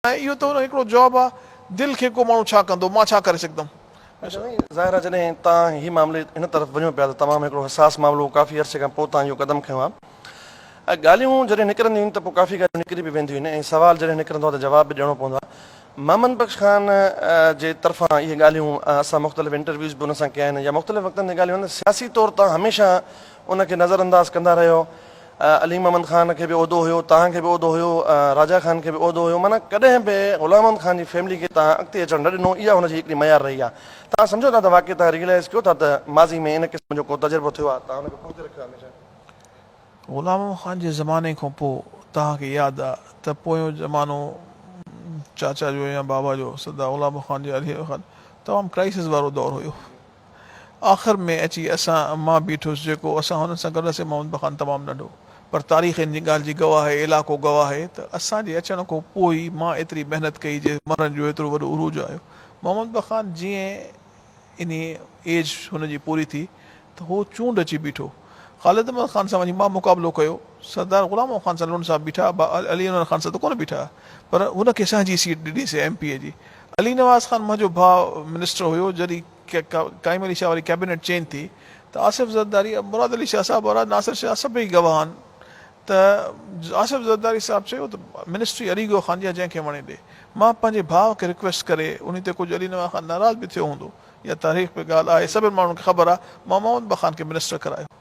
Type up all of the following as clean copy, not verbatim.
ناهي، اهو ته هن هڪڙو جاب آ، دل کي ڪو ماڻهو ڇا ڪندو، مان ڇا ڪري سگهندم. اچا سائين ظاهر آ جڏهن تان هي معاملي هن طرف وڃو پيا ته تمام هڪڙو حساس معاملو ڪافي عرصي کان پوء تان اهو قدم کنيو آ. ڳالهيون جڏهن نڪرنديون آهن ته پوء ڪافي ڳالهيون نڪري به وينديون آهن ۽ سوال جڏهن نڪرندو آهي ته جواب به ڏيڻو پوندو آهي. محمد بخش خان جي طرفان اهي ڳالهيون اسان مختلف انٽرويوز به ان سان ڪيا آهن يا مختلف وقتن تي ڳالهيون آهن ته سياسي طور تان هميشه ان کي نظر انداز ڪندا رهيو. علي محمد خان کي به عهدو هيو، توهان کي به عهدو هيو، راجا خان کي به عهدو هيو معنيٰ ڪڏهن به غلام محمد خان جي فيملي کي توهان اڳتي اچڻ نه ڏنو اها هن جي هڪڙي معيار رهي آهي. توهان سمجهو ٿا ته واقعي توهان ريئلائيز ڪيو ٿا ته ماضي ۾ ان قسم جو ڪو تجربو ٿيو آهي توهان ان کي پوئتي رکيو آهي هميشه. غلام محمد خان جي زماني کان پوء توهان کي ياد آ ته پويون زمانو چاچا جو يا بابا جو سردار غلام محمد خان جي علي خان تمام ڪرائسس وارو دور هيو آخر ۾ اچي اسان مان بيٺس جيڪو اسان هنن سان گڏ هئاسين محمد خان تمام ننڍو پر تاريخ ان ڳالهه جي گواهه آهي علائقو گواهه آهي ته اسان جي اچڻ کان پوء ئي مان ايتري محنت ڪئي جي مرن جو ايترو وڏو عروج آيو محمد خان جيئن انهي ايج هن جي پوري ٿي ته هو چونڊ اچي بيٺو. خالد احمد خان سان وڃي مان مقابلو ڪيو. سردار غلام محمد خان سان لنڊ صاحب بيٺا، علي انور خان سان ته ڪونه بيٺا پر هن کي سهنجي سيٽ ڏني سي ايم پي اي جي. علي نواز خان منهنجو ڀاء منسٽر هيو، جڏهن قائم علي شاهه واري ڪيبينيٽ چينج ٿي ته آصف زرداري، مراد علي شاهه صاحب وارا ناصر شاهه سڀئي گواهه آهن ته آصف زرداري صاحب چيو ته منسٽري علي گوهر خان جي آهي جنهن کي وڻي ڏي. مان پنهنجي ڀاء کي رڪويسٽ ڪري انهي تي ڪجهه علي نواز خان ناراض به ٿيو هوندو اها تاريخ به ڳالهه آهي سڀن ماڻهن کي خبر آهي مان محمد بخان کي منسٽر ڪرايو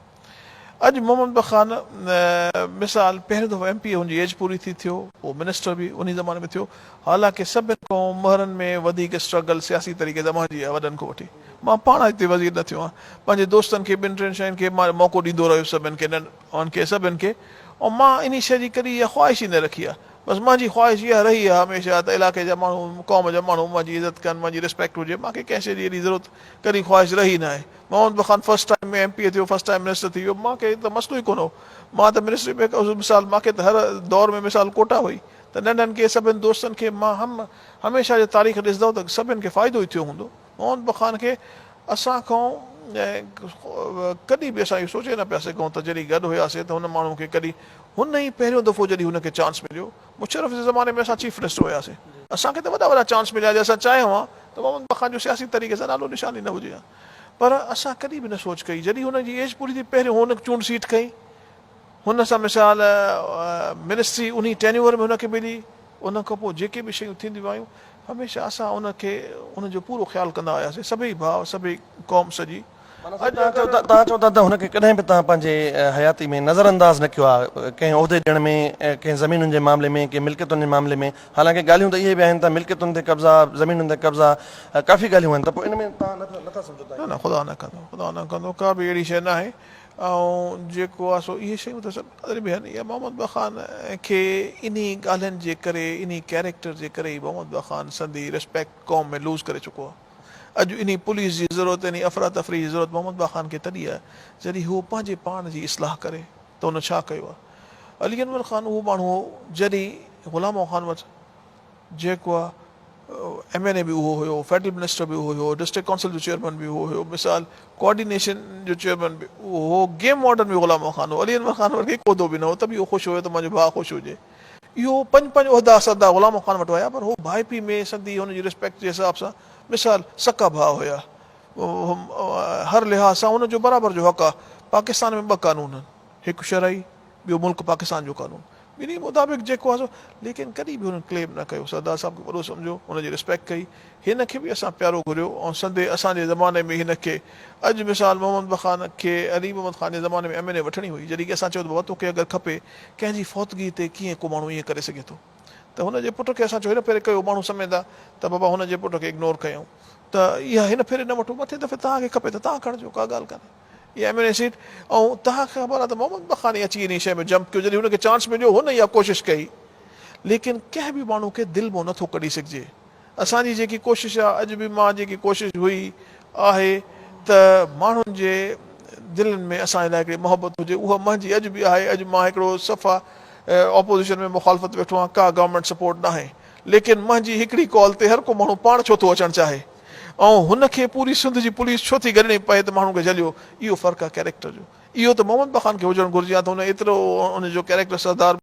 اڄ محمد بخان مثال پهريون دفعو ايم پي اي هن جي ايج پوري ٿي ٿيو پوء منسٽر به انهي زماني ۾ ٿيو حالانڪه سڀن کان مهرن ۾ وڌيڪ اسٽرگل سياسي طريقي سان منهنجي آهي وڏن کان وٺي مان پاڻ هتي وزير نه ٿيو آهيان پنهنجي دوستن کي ٻن ٽن شين کي مان موقعو ڏيندو رهيس سڀن کي انهن کي سڀن کي ۽ مان انهي شيء جي ڪڏهن اها خواهش ئي نه رکي آهي بس منهنجي خواهش اها رهي آهي هميشه ته علائقي جا ماڻهو قوم جا ماڻهو منهنجي عزت ڪن منهنجي ريسپيڪٽ هجي مان کي ڪنهن شيء جي ايڏي ضرورت ڪڏهن خواهش رهي ناهي Muhammad Khan first time ۾ M P A ٿيو فرسٽ ٽائيم منسٽر ٿي ويو مان کي ته مسئلو ئي ڪونه هو مان ته منسٽري ۾ مثال مان کي ته هر دور ۾ مثال ڪوٽا هئي ته ننڍن کي سڀن دوستن کي مان هم هميشه جي تاريخ ڏسندو ته سڀن کي فائدو ئي ٿيو هوندو محمد خان کي اسان کان ڪڏهن به اسان اهو سوچي نه پيا سگهون ته جڏهن گڏ هياسين ته هن ماڻهو کي ڪڏهن هن ئي پهريون دفعو جڏهن هن کي چانس مليو مشرف جي زماني ۾ اسان چيف منسٽر هياسين اسان کي ته وڏا وڏا چانس مليا جي اسان چاهيون ها ته محمد خان جو سياسي طريقي سان نالو نشان ئي نه هجي ها پر اسان ڪڏهن به نه سوچ ڪئي جڏهن هن جي ايج پوري ٿي پهريون هن چونڊ سيٽ کنئي هن سان مثال منسٽري انهي ٽينيور ۾ هن کي ملي ان کان پوء جيڪي به شيون ٿينديون آيون هميشه اسان ان کي ان جو پورو خيال ڪندا آياسين سڀئي ڀاء سڀئي قوم سڄي. معنيٰ سائين توهان چئو ٿا ته هن کي ڪڏهن به توهان پنهنجي حياتي ۾ نظر انداز نه ڪيو آهي ڪنهن عهدي ڏيڻ ۾ ڪنهن زمينن جي معاملي ۾ ڪنهن ملڪيتن جي معاملي ۾ حالانڪه ڳالهيون ته اهي به آهن ته ملڪيتن تي قبضا زمينن تي قبضا ڪافي ڳالهيون آهن ته پوء ان ۾ توهان نٿا سمجهو ته نه نه خدا نه ڪندو خدا نه ڪندو ڪا به اهڙي شيء ناهي ۽ جيڪو آهي سو اهي شيون ته سڀ نظر به آهن. اها محمد بخان کي انهي ڳالهين جي ڪري انهي ڪيريڪٽر جي ڪري ئي محمد بخان سندي ريسپيڪٽ قوم ۾ لوز ڪري چڪو آهي. اڄ انهي پوليس جي ضرورت انهي افراتفري جي ضرورت محمد بخان کي تڏهن آهي جڏهن هو پنهنجي پاڻ جي اصلاح ڪري ته هن ڇا ڪيو آهي. علي انور خان اهو ماڻهو هو جڏهن غلام خان وٽ جيڪو آ ايم اين اي به اهو هيو، فيڊرل منسٽر به اهو هيو، ڊسٽرڪٽ ڪائونسل جو چيئرمين به اهو هيو، مثال ڪوآرڊينيشن جو چيئرمين به اهو هو، گيم وارڊن به غلام خان هو، علي انور خان وٽ هڪ عهدو به نه هو ته به اهو خوش هيو ته منهنجو ڀاء خوش هجي. اهو پنج پنج عهدا سردار غلام خان وٽ هيا پر هو ڀائپي ۾ سندي هن جي ريسپيڪٽ جي حساب سان مثال سڪا ڀاء هيا. هر لحاظ سان هن جو برابر جو حق آ. پاڪستان ۾ ٻه قانون آهن، هڪ شرعي ٻيو ملڪ پاڪستان جو قانون ٻنهي مطابق جيڪو آهي سو ليڪن ڪڏهن به هنن ڪليم نه ڪيو سردار صاحب کي وڏو سمجهيو هن جي ريسپيڪٽ ڪئي هن کي به اسان پيارو گهريو ۽ سندي اسان جي زماني ۾ هن کي اڄ مثال محمد بخان کي علي محمد خان جي زماني ۾ ايم اين اي وٺڻي هئي جڏهن ڪي اسان چيو ته بابا توکي اگر کپي ڪنهن جي فوتگي تي ڪيئن ڪو ماڻهو ائين ڪري سگهي ٿو ته هن جي پٽ کي اسان چيو هن ڦيري ڪيو ماڻهو سمجهندا ته بابا هن جي پٽ کي اگنور ڪيائون ته اها هن ڦيري نه وٺو مٿين دفعي توهان کي کپي ته توهان کڻجو ڪا ڳالهه ڪانهي. اها ايم اين اي سيٽ ۽ توهان کي خبر آهي ته محمد بخاري اچي انهي شيء ۾ جمپ ڪيو جڏهن هن کي چانس مليو هن اها ڪوشش ڪئي ليڪن ڪنهن به ماڻهو کي دل مان نٿو ڪڍي سگهجي اسان جي جيڪي ڪوشش آهي اڄ به مان جيڪي ڪوشش هئي آهي ته ماڻهن جي دلين ۾ اسان جي لاء هڪڙي محبت هجي اها منهنجي اڄ به آهي اڄ مان هڪڙو صفا اپوزيشن ۾ مخالفت ويٺو آهيان ڪا گورنمينٽ سپورٽ ناهي ليڪن منهنجي هڪڙي ڪال تي هر ڪو ماڻهو پاڻ ڇو ٿو اچڻ چاهي ۽ هن کي پوري سنڌ جي پوليس ڇو ٿي گڏڻي پئي ته ماڻهن کي جهليو اهو فرق آهي ڪيريڪٽر جو اهو ته محمد بخان کي هجڻ گهرجي ها ته هن ايترو ان جو ڪيريڪٽر سردار.